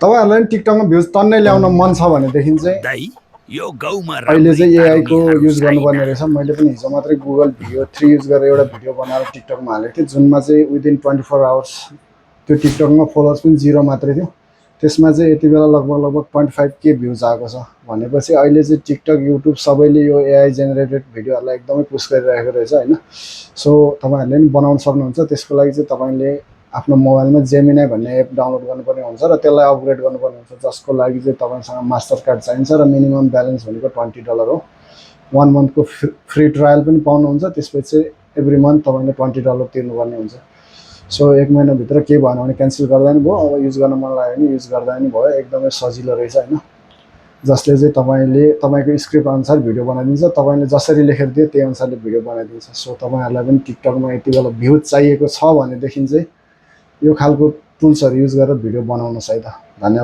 तपाईहरुलाई पनि टिकटकमा भ्युज टन्नै ल्याउन मन छ भनेदेखि चाहिँ दाइ यो गाउँमा अहिले राम्रै चाहिँ एआई को कानुनीहरू युज गर्नुपर्ने छैन। रहेछ। मैले पनि हिजो मात्रै गुगल भिडियो 3 युज गरेर एउटा भिडियो बनाएर टिकटकमा हालेको थिएँ, जुनमा चाहिँ विदिन 24 आवर्स त्यो टिकटकमा फलोवर्स पनि 0 मात्रै थियो। त्यसमा चाहिँ यति बेला लगभग 0.5K भ्युज आएको छ भनेपछि अहिले चाहिँ टिकटक, युट्युब सबैले यो एआई जेनेरेटेड भिडियोहरूलाई एकदमै पुस गरिरहेको रहेछ हैन। सो तपाईहरुले पनि बनाउन सक्नुहुन्छ। त्यसको लागि चाहिँ तपाईले आफ्नो मोबाइलमा जेमिनाई भन्ने एप डाउनलोड गर्नुपर्ने हुन्छ र त्यसलाई अपग्रेड गर्नुपर्ने हुन्छ, जसको लागि चाहिँ तपाईसँग मास्टर कार्ड चाहिन्छ र मिनिमम ब्यालेन्स भनेको $20 हो। 1 मन्थको फ्री ट्रायल पनि पाउनुहुन्छ। त्यसपछि चाहिँ एभ्री मन्थ तपाईले $20 तिर्नुपर्ने हुन्छ। सो 1 महिनाभित्र केही भएन भने क्यान्सल गर्दा नि भयो, अब युज गर्न मन लाग्यो भने युज गर्दा नि भयो। एकदमै सजिलो रहेछ हैन, जसले चाहिँ तपाईको स्क्रिप्ट अनुसार भिडियो बनाइदिन्छ। तपाईले जसरी लेखेर दियो त्यही अनुसारले भिडियो बनाइदिन्छ। सो तपाईहरुलाई पनि टिकटकमा यति बेला भ्युज चाहिएको छ भनेदेखि चाहिँ यो खालको टुल्सहरु युज गरेर भिडियो बनाउनुस् है त। धन्यवाद।